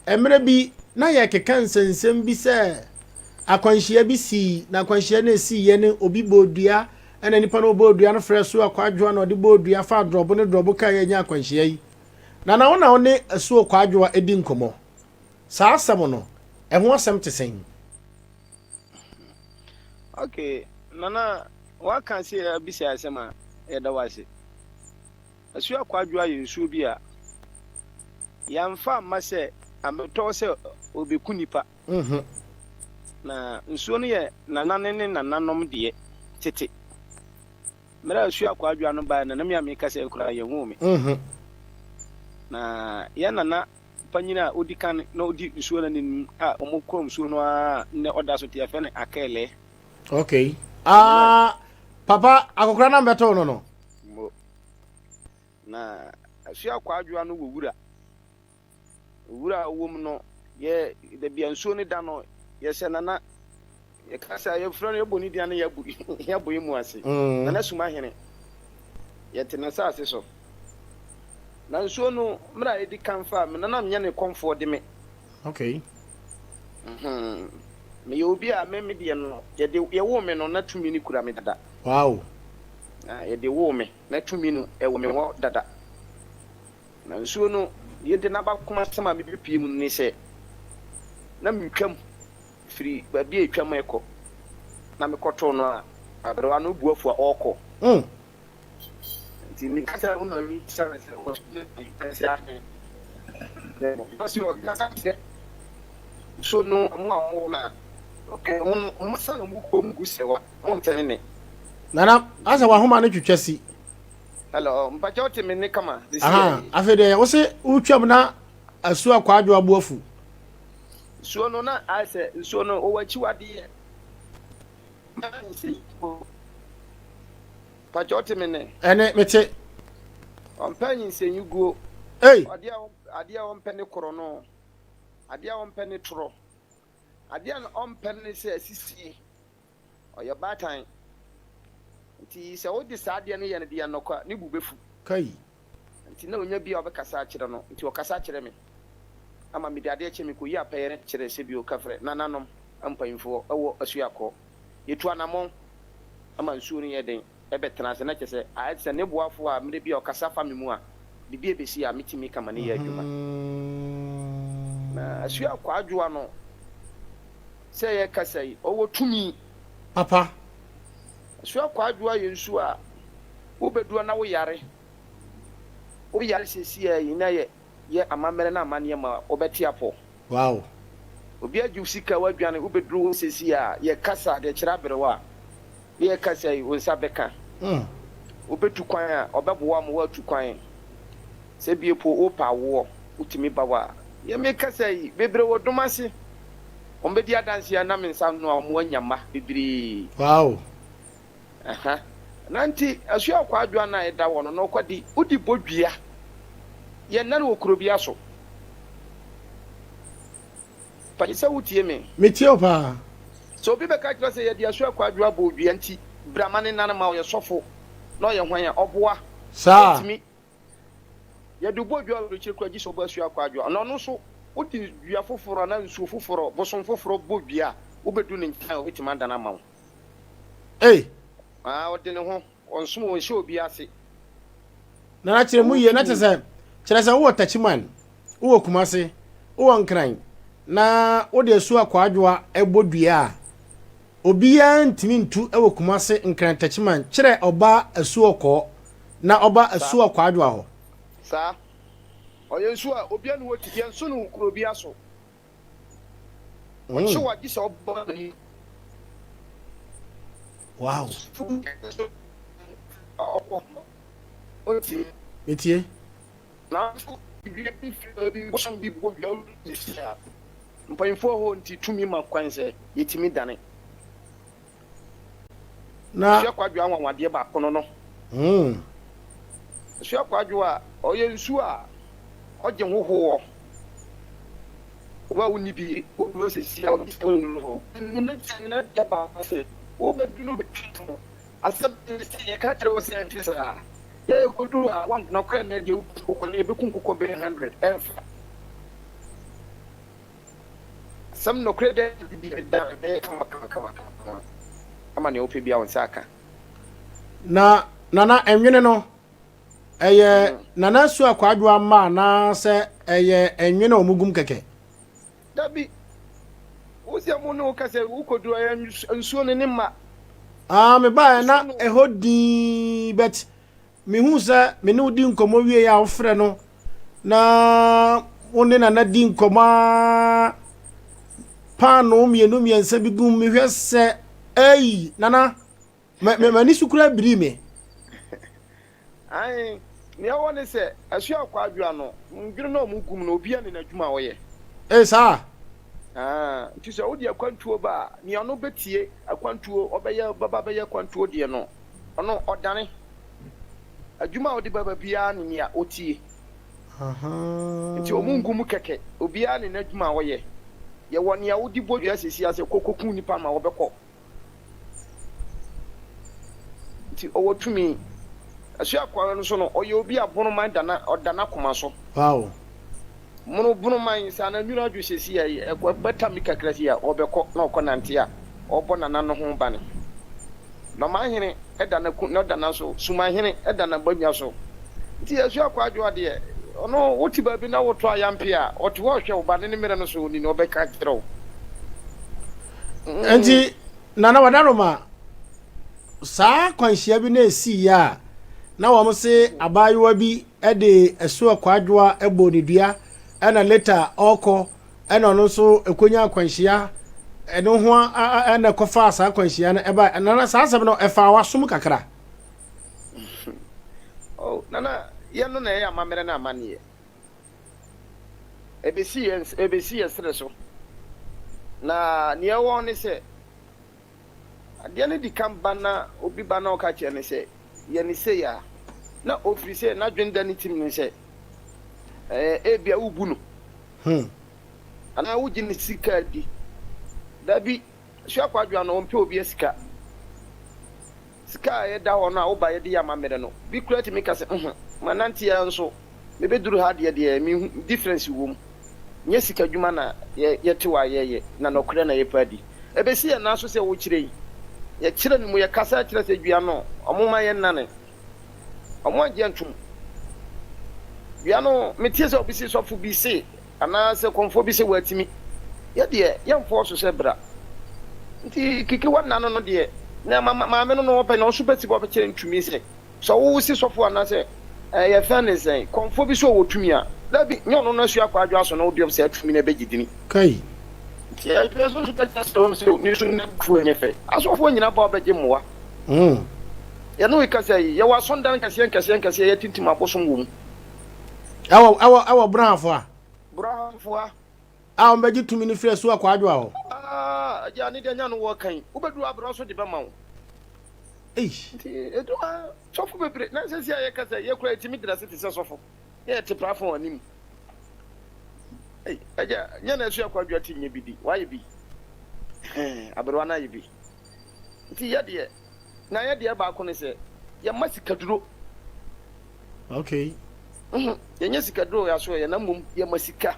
Mmerɛ bi na yɛrekeka nsɛnsɛm bi sɛ akwanhyia bi sii, na akwanhyia no ɛsiiɛ no obi bɔɔ dua, ɛna nipa no ɔbɔɔ dua no frɛ Asuo Kwadwoa na ɔde bɔɔ dua faa drɔbo ne drɔbo kaa yɛanya akwanhyia yi. Nana wo na wo ne Asuo Kwadwoa di nkɔmmɔ. Saa asɛm no, ɛho asɛm te sɛn? Ok, Nana waka sɛ abisa asɛm a, yɛda wo ase. Asuo Akwadwoa yɛ nsuo bi a yɛamfa amma sɛ ammɛtɔ sɛ ɔbɛku nnipa. Na nsuo no yɛ nana ne ne nananom deɛ tete. Mmerɛ a Asuo Akwadwoa no baeɛ no, na me a mekasa yi koraa yɛnwoo me. Na yɛn nana panyin a odi kan na odi nsuo no anim a wɔkura nsuo no ara nnɛ ɔda so te yɛfrɛ no Akɛlɛ. Okay. Ah, papa akɔkora na mbɛtoo no no. Mo. Na Asua Kwadwoa no wɔ wura. Wura a ɔwɔ mu no yɛ dabi a nsuo no da no yɛhyɛ nana yɛka sɛ yɛfrɛ no yɛbɔ ne din na yɛabu yɛabɔ yɛn mu ase. Nana Sumahene. Yɛte n'asase so. Na nsuo no mmerɛ a ɛdi kan faa me no na menyɛ ne kɔmfoɔ de me. Okay. Mm-hmm. Meyɛ obi a me me deɛ no yɛde yɛwoo me no na tumi no kura me dada. Wow. Na yɛde woo me na tumi no ɛwɔ me hɔ dada. Na nsuo no deɛ nti n'abakoma asɛm a mebɛpie mu no ne sɛ na metwam firi baabi a ɛtwam ɛkɔ na mekɔtoo no a aberewa no bu afu a ɔrekɔ. Nti meka sɛ wo na mebisa no sɛ ɔsɛ sɛ ahene. Ɔsɛ ɔkasa kyerɛ so no ɔmo a ɔmo na okay ɔmo no ɔmo sa na ɔmo kɔ ɔmo gu sɛ wa ɔmo ntɛ ne ne. Nana asɛ wahoma no twitwa si. Hello mpakyɛ wote me ne kama. Aha afei deɛ wose wotwam na asuo akwadwo abo afu. Nsuo no na ayɛ sɛ nsuo no ɔwɔ akyiwadeɛ. Mpakyɛ wote me nne? Ɛne mete. Ɔmpɛ nyinsɛnyiguo. Ei! Adeɛ a adeɛ a ɔmpɛ ne korɔno. Adeɛ a ɔmpɛ ne torɔ. Adeɛ a ɔmpɛ ne sɛ asisie. Ɔyɛ baatan. Nti sɛ wode saa adeɛ no yɛ no deɛ nnɔkwa ne bo bɛfu. Kai! Nti na ɔnya bi a ɔbɛkasa akyerɛ no. Nti ɔkasa kyerɛ me. Ama mede adeɛ kye mekɔyi apɛyɛ no kyerɛ sɛ bio kafrɛ nananom mpanyimfoɔ wɔ Asuakɔ. Yɛtu anamɔn ma nsuo no yɛ den bɛtena ase na kyerɛ sɛ ayɛ te sɛ ne boafoɔ a mmerɛ bi a ɔkasa fa me mu a biribi ɛbɛsi a metumi ka ma no yɛ adwuma. Na Asuakɔ Adwoa no sɛ yɛkasa yi ɔwɔ tumi. Papa. Asuakɔ Adwoa yɛ nsuo a wobɛduru a na woyare. Woyare seesei ara yi na yɛ yɛ amammerɛ na amanneɛ ma wobɛte apɔ. Wow. Obi agye wo sika wadwane wobɛduru hɔ seesei a yɛ kasa de kyerɛ aberewa a ne yɛ kasa yi wo nsa bɛka. Wobɛtu kwan a ɔbɛboa ma woatu kwan. Sɛ bie po wopɛ awoɔ wotumi ba hɔ a. Yɛ me kasa yi bebree wɔ dom ase wɔn bɛdi adanseɛ na me nsa ano a wɔn anya mma bebree. Wow. Aha. Na nti Asuo Akwaadwoa no a ɛda hɔ no, na ɔkɔ de, wode bɔ dua. Yɛnna no wɔ kuro biara so. Pakyɛ sɛ wotie me? Metie wo paa. Sɛ obi bɛka kyerɛ sɛ yɛde Asuo Akwaadwoa bɔɔ dua nti, bra ma ne nane ma ɔyɛ sɔfo na ɔyɛ hwan a, ɔboa. Saa. Ɔntumi. Yɛde bɔ dua wɔ aburokyire koraa gye sɛ ɔbɔ Asuo Akwaadwoa. Na ɔno nso, wode dua foforɔ anaa nsuo foforɔ, bosom foforɔ bɔ dua a, wobɛdu ne nkyɛn a, ɔbɛtumi adane ama wo. Ei! Ah, ɔde ne ho, ɔnsom, ɔnhyɛ obi ase. Nana kyerɛ mu Ɔwɔ yie na kyerɛ tumi. sɛ kyerɛ sɛ wowɔ Takyiman, wowɔ Kumase, wowɔ Nkran na wode Asuo Akwaadwoa bɔ dua a, obiara ntumi ntu wɔ Kumase, Nkran, Takyiman kyerɛ ɔba Asuo Ɔkɔɔ na ɔba Saa. Asuo Akwaadwoa hɔ. Saa. Ɔyɛ nsuo a obiara nni hɔ ti, yɛnso no wɔ kuro biara so. Ɔkye wo a gye sɛ ɔbɔ n'ani. Wow. Metie. Nanso dua bi firi baabi bosom bi bɔ dua sisi a mpanyinfoɔ hɔ nti tumi ma kwan sɛ yɛtumi dane. Na. Sua Kwadwo anwanwadeɛ baako no no. Sua Kwadwo a ɔyɛ nsuo a ɔgye hohoɔ. Wo a wonni bi woduro sɛsi a wogye sɛ wonnuru hɔ. Ɛno ne sɛ na deɛ baako sɛ wobɛduru bɛtwa no. Asɛm ne sɛ yɛka kyerɛ wo sɛ ɛnte saa. Yɛ yɛkɔduru a nɔkorɛ nnɛ deɛ woku nkokɔ no yɛbɛku nkokɔ bɛyɛ 100 ɛmfa. Asɛm nokorɛ dɛ bi da ɛbɛyɛ kama kama kama kama ama nea wopɛ biara wo nsa aka. Na Nana ɛnwene no ɛyɛ Nana Asuah Kwadwo mma anaa sɛ ɛyɛ ɛnwene a wɔn gum kɛkɛ? Dabi, wo sɛ mo ne wo kasa wo kɔduru ɛyɛ nsuo no ne mma. Ah me baeɛ na ɛhɔ dinn but Mehuu sɛ me ne wo di nkɔmmɔ wiei a wofrɛ no na wo ne Nana di nkɔmmɔ ara paanoo mmienu mmiɛnsa bi gum mehwɛ sɛ ei Nana m'ani so koraa birii me. Ae, nea ɛwɔ ne sɛ Asuo Akwadwoa no ndwene na ɔmo gum no obiara ne n'adwuma a ɔyɛ. Ei saa? Ah, nti sɛ wode akwantuo ba a, nea ɔno bɛtie akwantuo, ɔbɛyɛ bɛba bɛyɛ akwantuo deɛ no, Ɔno ɔdane. Adwuma a ɔde bɛba biara ne nea ɔtie. Nti ɔmo ngu mu kɛkɛ. Obiara ne n'adwuma a ɔyɛ. Yɛwɔ nea wode bɔ dua sɛsi ara sɛ kɔ kɔku nnipa ma wɔbɛkɔ. Nti ɔwɔ tumi. Asuakoa no nso no, ɔyɛ obi a bonoman da na ɔda n'akoma so. Wow. Mono bonoman sɛ anaa nwunu adwo sɛsi a yi, ɛkɔ ɛbɛta mi kakra si a, ɔbɛkɔ na ɔkɔ nante a, ɔbɔ nana no ho bane. Nɔmahene da n'aku na ɔda n'aso, Sumahene da n'abannwa so. Nti Asua Kwadwoa deɛ, ɔno wote baabi na wotɔ ayampe a, ɔte hɔ rehwɛ wo ba ne ne mmerɛ no so ɔni na ɔbɛka akyerɛ wo. Nti Nana Wadaroma, saa akwanhyia bi na ɛsiiɛ a na wɔn se abaayewa bi de Asua Kwadwoa bɔɔ ne dua ɛna later ɔrekɔ ɛna ɔno nso ɛkɔnya akwanhyia ɛno ho ɛna ɛkɔfaa saa akwanhyia no ɛba nana saa asɛm no ɛfaa wasom kakra. Oh, nana yɛn no na ɛyɛ amammerɛ no amanneɛ ɛbɛsi yɛn ɛbɛsi yɛn serɛ so na nea ɛwɔ ne sɛ Adeɛ no di kan ba na obi ba na ɔka kyerɛ no sɛ, yɛ no sei a, na ɔfiri sɛ n'adwene da ne tirim ne sɛ, ɛɛ, ebia wobu no. Anaa wogye ne sika di. Dabi, Sua Kwadwo ano, ɔmpɛ obiara sika. Sika a ɛda hɔ no a woba yɛde yɛ amammerɛ no, bi koraa tumi ka sɛ, Uhu, manante ara nso mebɛduru ha deɛ deɛ menhu difference wɔ mu. Nyɛ sika dwuma na yɛte hɔ a yɛyɛ, na nɔkorɛ na yɛpɛ adi. Ɛbɛsi yɛn nan so sɛ wokyerɛ yi. Yɛkyerɛ no mu, yɛkasa kyerɛ sɛ dua no, wɔmma yɛnnane. Wɔangye antom. Dua no, metee sɛ obi se sɔfo bi se Anaa sɛ kɔmfoɔ bi sɛ watumi. Yɛ deɛ, yɛmfɔɔ so sɛ bra. Nti Kiki wanna no no deɛ, na ma maame no no ɔpɛ na ɔso bɛsi bɔ bɛkyerɛ no tumi sɛ, sɛ wo se sɔfoɔ anaa sɛ ɛɛ yɛfɛn ne sɛn, kɔmfoɔ bi sɛ ɔwɔ tumi a, dabi, nyɛ ɔno no asua kwadwo aso na ɔde saa tumi no ɛbɛgye dini. Kai. Nti ɛdwene so nso bɛkyerɛ sɛ ɔhu sɛ ne nso n'abufuo nyɛ fɛ. Asɔfoɔ nyina ba ɔbɛgye mmoa. Yɛne wo rekasa yi, yɛwɔ asɔndan nkɛseɛ nkɛseɛ nkɛseɛ yɛatintim abosom wɔ mu. Ɛwɔ ɛwɔ ɛwɔ Brahafoa. Brahafoa. A wɔn bɛgye tumi no firi Asuwa Kwadwoa hɔ. Ah, agya ne deɛ nya no wɔ kan. Wobɛduru abrɛ so de bɛma wo. Eish. Nti edu ha sɔfo bebree na sɛsi a yɛka sɛ yɛkura yɛtumi drɛse te sɛ sɔfo na yɛte prafon anim. Ei, agya nya na Asuwa Kwadwoa ti nyɛ bi di. Wayɛ bi. Aberewa no ayɛ bi. Nti yɛ deɛ na yɛ deɛ baako ne sɛ yɛma sikaduro. Okay. Mhm. Yɛnyɛ sikaduro wɔ yɛaso yɛ na mmom yɛma sika.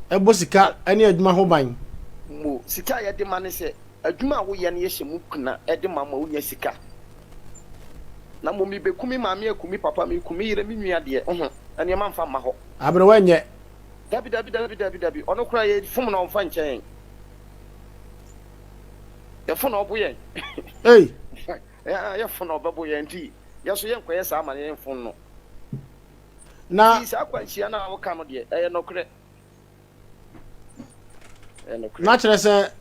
Ɛbɔ sika ne adwuma ho ban. Mo sika a yɛde ma ne sɛ adwuma a woyɛ no yɛhyɛ mu kuna de ma ma wonya sika. Na mmom mebeku me maame aku me papa meku me yere me nua deɛ mhm nneɛma mfa mma hɔ. Aberewa nyɛ. Dabi dabi dabi dabi dabi ɔno koraa yɛ fom na ɔmfa nkyɛ yɛn. Yɛfo na ɔbo yɛn. Ei. Yɛfo na ɔbɛbo yɛn nti yɛn nso yɛnkɔyɛ saa ma yɛmfon no. Na. Nti saa akwanhyia no a woka no deɛ, ɛyɛ nɔkorɛ. Ɛyɛ nɔkorɛ. Na kyerɛ sɛ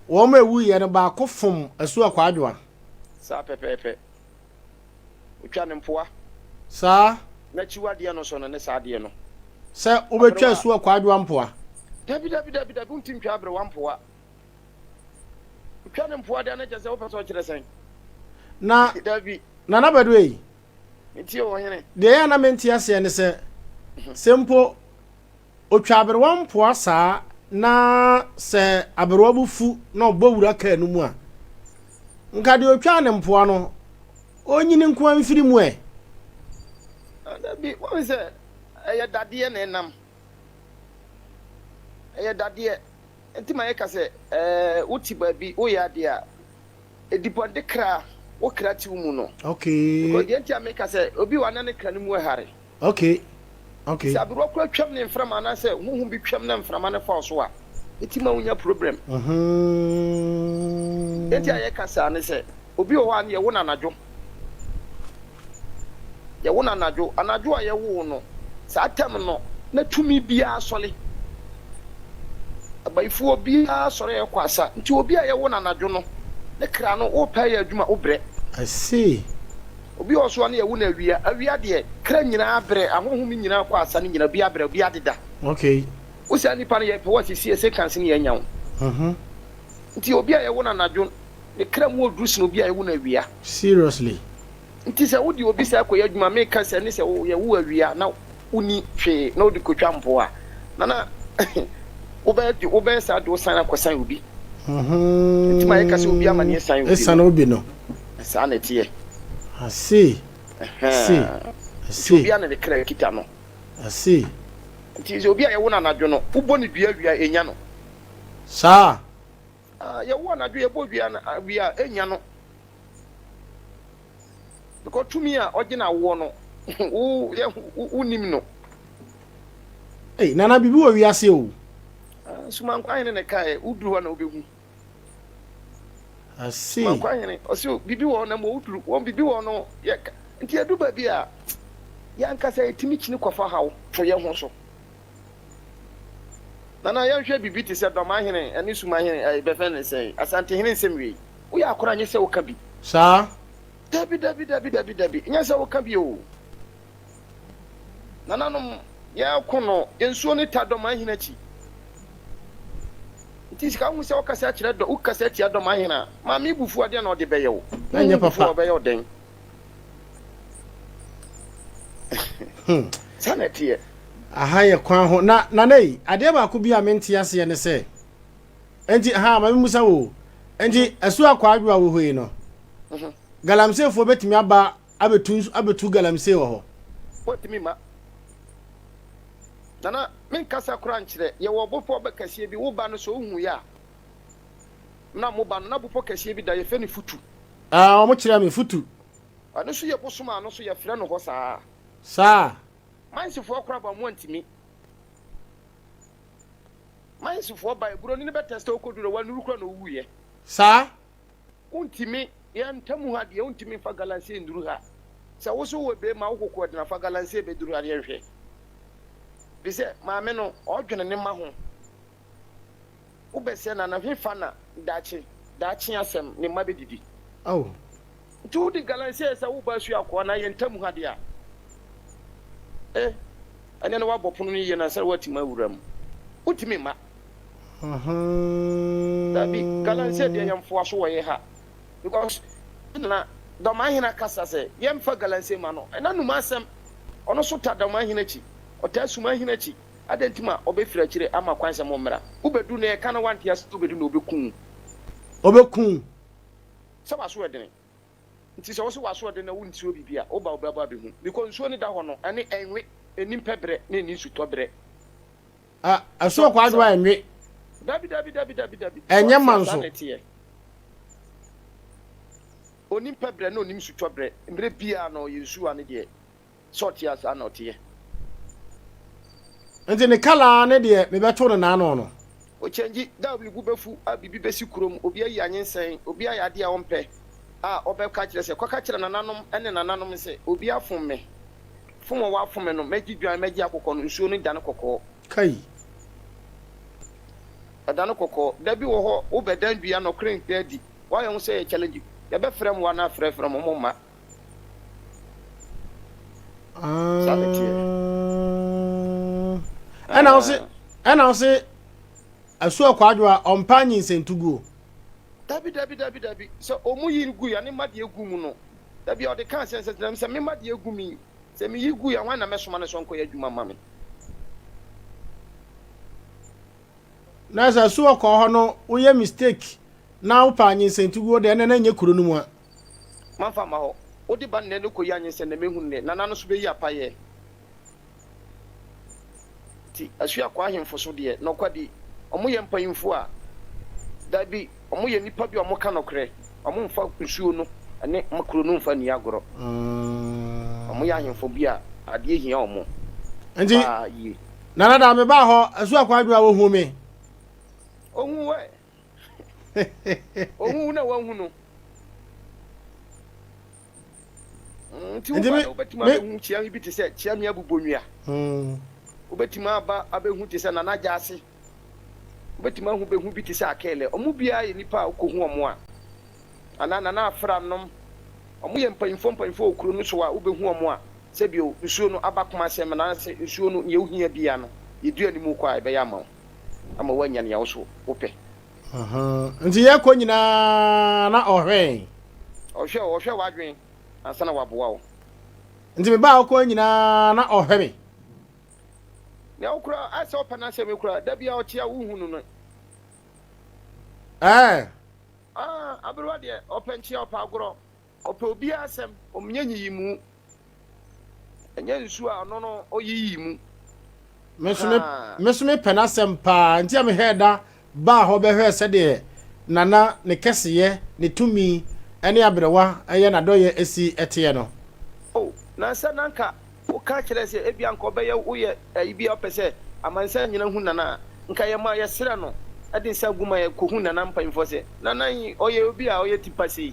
wɔn a ɛwuiɛ no baako fom Asuo Akwaadwoa. Saa pɛpɛɛpɛ. Otwa ne mpoa. Saa. N'akyiwadeɛ no so no ne saa adeɛ no. Sɛ wobɛtwa Asuo Akwaadwoa mpoa. Dabi, dabi, dabi, dabi, wonti ntwa aberewa mpoa. Twa ne mpoa deɛ na kyerɛ sɛ wopɛ sɛ ɔkyerɛ sɛn? Na Dabi. Nana Badu ei. Metie o ɔhene. Deɛ ɛyɛ a na mente aseɛ ne sɛ, sɛ mpo ɔtwa aberewa mpoa saa na sɛ aberewa bo fu na ɔbɔ wura kaa no mu a, nka deɛ ɔtwaa ne mpoa no, ɔnyini nko ara mfiri mu ɛ? Dabi, woahu sɛ ɛyɛ dadeɛ na ɛnam. Ɛyɛ dadeɛ. Nti ma yɛka sɛ, ɛɛ, wote baabi woyɛ adeɛ a, edipɔnde kra, wo kra te wo mu no. Because deɛ nti a meka sɛ, obi wɔ a na ne kra no mu ɛhare. Sɛ aberewa koraa twam ne mframa anaasɛ honhom bi twam na mframa no fa wo so a, ɛti ma wonya problem. Deɛ nti a yɛka saa ne sɛ, obi wɔ hɔ a ne yɛwo no anadwo. Yɛwo no anadwo. Anadwo a yɛwo wo no, saa tam no, na tumi biara sɔre. Abayifoɔ biara sɔre kɔ asa. Nti obi a yɛwo no anadwo no, ne kra no, wopɛ yɛ adwuma, wobrɛ. I see. Obi wɔ hɔ nso a, na yɛwo no awia. Awia deɛ, kra nyinaa brɛ, ahonhom nyinaa kɔ asa no nyinaa, obiara brɛ, obiara deda. Wo saa nipa no, yɛpɛ wo a, seesei ɛsɛ kanse ne yɛanya wo. Nti obi a yɛwo no anadwo, ne kra mu ɔduru sene obi a yɛwo no awia. Seriously. Nti sɛ wode obi saa kɔyɛ adwuma, meka sɛ ne sɛ yɛwo awia na wonni hwee na wode kɔtwa mpo a, nana wobɛyɛ wobɛyɛ saa de wosan akɔsan obi. Nti ma yɛka sɛ obi amaneɛ san obi no. obi no. Saa na ɛteɛ. I see. I see. I see. Nti obi a na ne kra kita no. I see. Nti sɛ obi a yɛwo no anadwo no, wobɔ no dua awia ɛnya no. Saa. Ah, yɛwo anadwo yɛbɔ dua awia ɛnya no. Because tumi a ɔgye no awoɔ no, wo yɛ wonim no. Ei, Nana, biribi wɔ wiase o. Ah, Sumankwa hene na ɛkaeɛ, woduru hɔ na wobɛhu. I see. Sumankwa hene, ɔse biribi wɔ hɔ na mmom woduru, wɔn biribi wɔ hɔ no, yɛ nti yɛdu baabi a, yɛn ankasa yɛtumi kyini kɔfa haw to yɛn ho so. Nana, yɛnhwɛ biribi te sɛ Dɔmahene ne Sumahene, ɛɛ, bɛfɛn ne sɛn, Asantehene nsɛm wei. Woyɛ akora nyɛ sɛ woka bi. Saa. Dabi dabi dabi dabi dabi nyɛ sɛ woka bi oo. Nananom yɛko no nsuo no ta dɔm ahene akyi. Nti sika wohu sɛ wokasa kyerɛ dɔ wokasa tia dɔm ahene a maame bu fu adeɛ na ɔde bɛyɛ wo. Ɛnyɛ Honhom bu fu papa. a ɔbɛyɛ wo dɛn? Saa na ɛteɛ. Aha yɛ kwan ho na nana yi adeɛ baako bi a mente aseɛ ne sɛ Enti, ha, ma memmisa wo o. Enti, Asuo Akwaadwo a wɔ hɔ yi no, galamseyfoɔ bɛtumi aba abɛtu nsu abɛtu galamsey wɔ hɔ? Wɔntumi mma. Nana, menkasa koraa nkyerɛ. Yɛwɔ bepɔ bɛ kɛseɛ bi, wo ba no sɛ ɔhuiɛ a, na mo ba no, na bepɔ kɛseɛ bi da, yɛfrɛ no Futu. Ah, wɔn kyerɛ me, Futu. Ɛno nso yɛ bosom a, ɛno nso yɛfrɛ no hɔ saa. Saa? Mansefoɔ koraa ba, wɔn antumi. Mines foɔ bae, buroni no bɛ tɛste ɔkɔduru hɔ wanuru koraa na ɔwuiɛ. Saa? Wontumi, yɛn ntamu ha deɛ wontumi mfa galamsey nnuru ha. Sɛ wo so wowɔ beema wo koko ɛdena fa galamsey bɛduru ha yɛnhwɛ. Firi sɛ maame no ɔdwene ne mma ho. Wobɛsɛ na na hefa na daakye, daakye asɛm ne mma bɛdidi. Oh. Nti wode galamsey sɛ woba asua akoa na yɛn ntamu ha deɛ a, eh. Ɛnneɛ na woabɔ pono no yie na ansa na woatumi awura mu. Wontumi mma. Dabi, galamsey deɛ yɛn mfoa so wɔ yɛ ha. Because na Dɔmahene akasa sɛ yɛmfa galamsey ma no. Ɛna num asɛm. Ɔno nso ta Dɔmahene akyi. Ɔtaa Sumahene akyi. Adɛn nti ma ɔbɛfiri akyire ama kwan sɛ mommra? Wobɛdu na yɛka na woante ase wobɛdu na ɔbɛku wo. Ɔbɛku wo. Sɛ w'aso ɛdene. Nti sɛ wose w'asoɔden na wonsuro biribi a, woba wobɛba abɛhu. Because nsuo no da hɔ no, ɛne ɛnwe, ɛnni mpɛ berɛ na ɛnni nsutɔ berɛ. Ah, ɛso ɔkɔ adwoa ɛnwe. Dabi dabi dabi dabi dabi. Ɛnyɛ ma nso. Ɔnni mpɛ berɛ na ɔnnim nsutɔ berɛ. Mmerɛ biara no ɔyɛ nsuo a ne deɛ. Sɛ ɔteɛ a saa na ɔteɛ. Nti ne colour ne deɛ mebɛto no n'ano no. Okyɛngyi, da a obi bo bɛfu a biribi bɛsi kurom, obi ayi anyinsɛn, obi ayɛ adeɛ a ɔmpɛ a ɔbɛka akyerɛ sɛ, kɔka kyerɛ nananom ne nananom sɛ, obi afom me, fom a wafom me no, mɛgye dwan, mɛgye akokɔ no, nsuo no dane kɔkɔɔ. Kai. Ɛdane kɔkɔɔ. Da bi wɔ hɔ, wobɛdan dua, nɔkorɛ nda adi, woayɛ ho sɛ ɛyɛ challenge, yɛbɛfrɛ mmoa no afrɛfrɛ mo, momma. Saa na ɛteɛ. Ɛna wo se ɛna wo se asu akwadwo a ɔmpa anyinsɛntuguo. Dabi dabi dabi dabi sɛ ɔmu yi gu ya ne mma deɛ gu mu no dabi a ɔde ka asɛm sɛ sɛ me mma deɛ gu mi sɛ me yi gu ya hwan na mɛsoma no sɛ ɔnkɔyɛ adwuma mma me. Na sɛ asu ɔkɔɔ hɔ no woyɛ mistake na wopɛ anyinsɛntuguo deɛ ɛna na nyɛ kuro no mu a. Mamfa amma hɔ. Wode ba nnɛ no kɔyi anyinsɛn na mɛhu nnɛ. Nana no nso bɛyi apayɛ. Nti Asuakoa ahemfo so deɛ, nɔkwadi. Wɔyɛ mpanyimfo a? Dabi, wɔyɛ nnipa bi a wɔka nokorɛ. Wɔmfa nsuo no ne kuro no mfa nni agorɔ. Wɔyɛ ahemfo bi a adeɛ hia wɔn Nti, paa yie. Nana da mebaa hɔ, Asuo Akwadwo a wɔhuu me. Ɔhuu wo ɛ? Ɔhuu wo na wahu no. Nti Nti woba me, na wobɛtumi me. abɛhu kyeame bi te sɛ kyeame abubonwia. Wobɛtumi aba abɛhu te sɛ Nana Gyaase. Wobɛtumi ahu bɛhu bi te sɛ Akɛlɛ. Wɔn biara yɛ nnipa a wokɔhu wɔn a, anaa Nana Afra nom. Wɔn yɛ mpanyinfoɔ mpanyinfoɔ wɔ kuro no so a wobɛhu wɔn a, sɛbio nsuo no aba Kumase anaasɛ nsuo no nea wohia biara no, yɛdu anim kɔ a yɛbɛyɛ ama wo ama woanya nea wo so wopɛ. Nti yɛkɔ nyinaa na ɔhwɛn. Ɔhwɛ wo, ɔhwɛ w'adwene ansa na waboa wo. Nti mebaa hɔ kɔ nyinaa na ɔhwɛ me. Nea wokura ayɛ sɛ ɔpɛ n'asɛm yi koraa, da biara ɔte a wonhu no no. Ɛɛ. Ah, aberewa deɛ, ɔpɛ nkyea, ɔpɛ agorɔ, ɔpɛ obiara asɛm, ɔnyɛ nyiyimu. Ɛnyɛ nsuo a ɔno no ɔyiyi mu. Me nso me me nso mepɛ n'asɛm paa nti a mehwɛɛ da baa hɔ bɛhwɛɛ sɛdeɛ Nana ne kɛseyɛ, ne tumi ne aberewa yɛ n'adɔyɛ si teɛ no. Oh, na sɛ na anka woka kyerɛ sɛ ebia anka ɔbɛyɛ woyɛ ayi bi a ɔpɛ sɛ amansan nyina hu Nana a, nka yɛma yɛsrɛ no de nsa gu ma yɛkɔhu Nana mpanyimfoɔ sɛ Nana yi ɔyɛ obi a ɔyɛ tipa sei,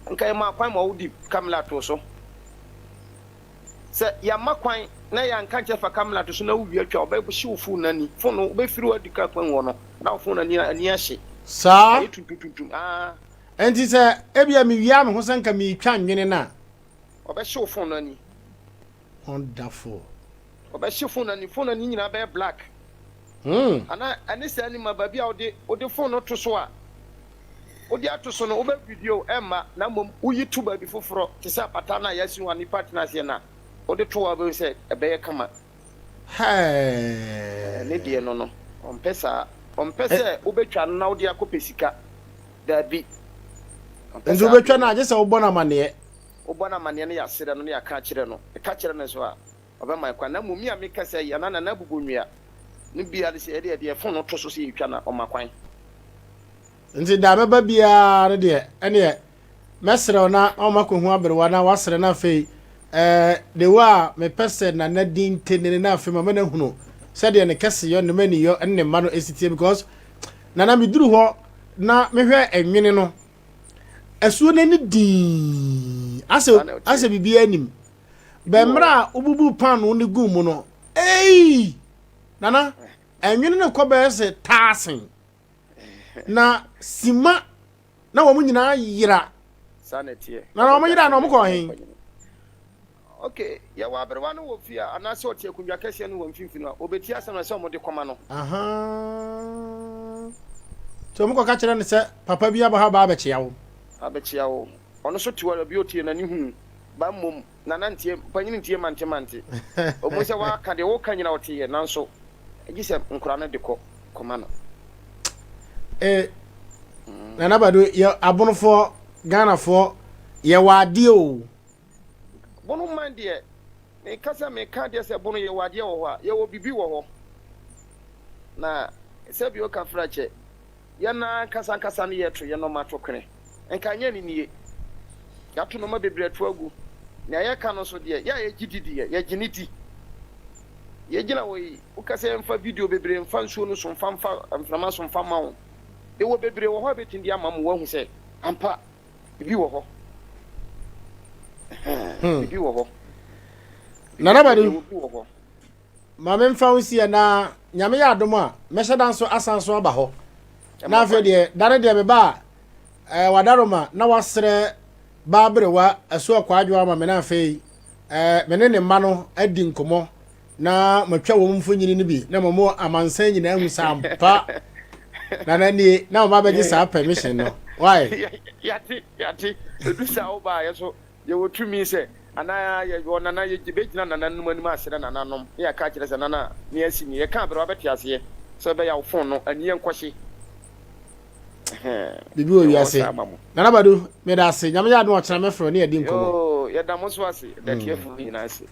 nka yɛmaa kwan ma wode kamera too so. Sɛ yɛamma kwan na yɛanka nkyerɛ fa camera to so na wo wia twa a, ɔbɛhye wo phone no ani. Phone no wobɛfiri hɔ adi kra kwan hɔ no na wo phone no ani ani ahye. Saa? Ayɛ tuntum tuntum aa. Enti sɛ ebia mewia me ho sɛ nka meretwa nwene no a. Ɔbɛhye wo phone no ani. Wonderful. Ɔbɛhye phone no ani. Phone no ani nyinaa bɛyɛ black. Anaa ɛne saa ni ma baabi a wode wode phone no to so a wode ato so no wobɛ video ɛmma na mmom woyi to baabi foforɔ te sɛ apata no a yɛasi ho a nnipa tena aseɛ no a wode to hɔ a wobɛhu sɛ ɛbɛyɛ kama. Ne deɛ no no ɔmpɛ saa. Ɔmpɛ sɛ wobɛtwa no na wode akɔpɛ sika. Daabi. Ɔmpɛ Nti saa wobɛtwa adeɛ no no. a gye sɛ wobɔ no amaneɛ. Wobɔ no amaneɛ no yɛaserɛ no na yɛaka akyerɛ no. Ɛka kyerɛ no nso a Ɔbɛma kwan. Na mmom me a mekasa yi, anaa Nana Abubonwia no biara de, sɛ yɛde yɛde yɛn fon no to so sɛ yɛretwa no a, ɔma kwan. Nti da a mɛba biara no deɛ, ɛneɛ mɛsrɛ wo na wama makɔhu aberewa na wasrɛ na afei eh, the way a mepɛ sɛ Nana din te ne na afei mama no ahunu sɛdeɛ ne kɛseyɔ ne maniyɔ ne ne mma no ɛsi teɛ because Nana meduru hɔ na mehwɛ ɛnwene no asuo no ani dinn asɛ Saa na ɛteɛ. asɛ biribiara nim Ebi Bɛ wɔ mmerɛ hɔ. a wobubuu paanoo no guu mu no, eii! Nana, ɛnwene no kɔ bɛyɛ sɛ taasen. Na sima na wɔn nyinaa yera. Saa na ɛteɛ. Nana, Ɛbɔ wɔn yera gya na sɛ wɔn kɔɔ ne he? mpanyini. Ok, yɛwɔ aberewa no wɔ fie a, anaasɛ ɔte akonnwa kɛseɛ no wɔ mfimfini a, ɔbɛtie asɛm no sɛ wɔde kɔma no. Ahaa. Nti wɔn kɔka kyerɛ no sɛ papa bi aba hɔ aba abɛkyea wo. Abɛkyea wo. Ɔno nso te hɔ, obi ɔtie n'ani hu. Ba mmom, Nana ntie, panyin ntie mante mante. Ɔmu sɛ waka deɛ woka nyina ɔte yɛ nanso gye sɛ nkora no de kɔ kɔma no. Eh, Nana Badu, yɛ abonofoɔ, Ghanafoɔ, yɛwɔ adeɛ o. Bono man deɛ, meka sɛ meka deɛ sɛ bono yɛwɔ adeɛ wɔ hɔ a, yɛwɔ bibi wɔ hɔ. Na sɛbi oka fra kyɛ, Yɛn ankasa ankasa no yɛto yɛn nnoɔma to kwene. Nka ɛnyɛ ne nie. Yɛato nnoɔma bebree ato agu. Nea yɛka no nso deɛ, yɛ a yɛgye di deɛ, yɛgye no di. Yɛgyina hɔ yi, woka sɛ yɛmfa video bebree mfa nsuo no so mfa mfa mframa so mfa mma wo. Yɛwɔ bebree wɔ hɔ a yɛbɛtumi de ama mo woahu sɛ ampa biribi wɔ hɔ. Ɛhɛn, biribi wɔ hɔ. Nana Biribi, Badu. yɛwɔ bi wɔ hɔ. Ma me mfa wo nsi na Nyame yɛ adom a mɛhyɛ da nso asan so aba hɔ. Na Ɛma afei kwan. deɛ da no deɛ meba a eh, wadaroma na wasrɛ baa berewa Asuo Akwaadwo ama me na afei eh, me ne ne mma no adi nkɔmmɔ na matwa wɔn mfonini no bi na mamo amansan nyinaa ahu sɛ ampa Nana nie na wɔn abɛgye saa permission no. Why? Yate, yate. Edu saa wo baa yɛ so Yɛwɔ tumi sɛ, anaa yɛwɔ nana, yɛbɛgyina nananom anim asrɛ nananom na yɛaka akyerɛ sɛ, Nana, nea asi nie. Yɛka a, berɛ wabɛte aseɛ sɛ ɛbɛyɛ a wo fon no ani nkɔhye. Ɛhɛn, Biribi wɔ yɛwɔ hɔ wiase. saa ma mo. Nana Badu, meda ase. Nyame yɛ adom a ɔkyena mɛfrɛ wo ne yɛadi nkɔmmɔ. Yoo, yɛda mo nso ase, yɛda atiefo no nyinaa ase.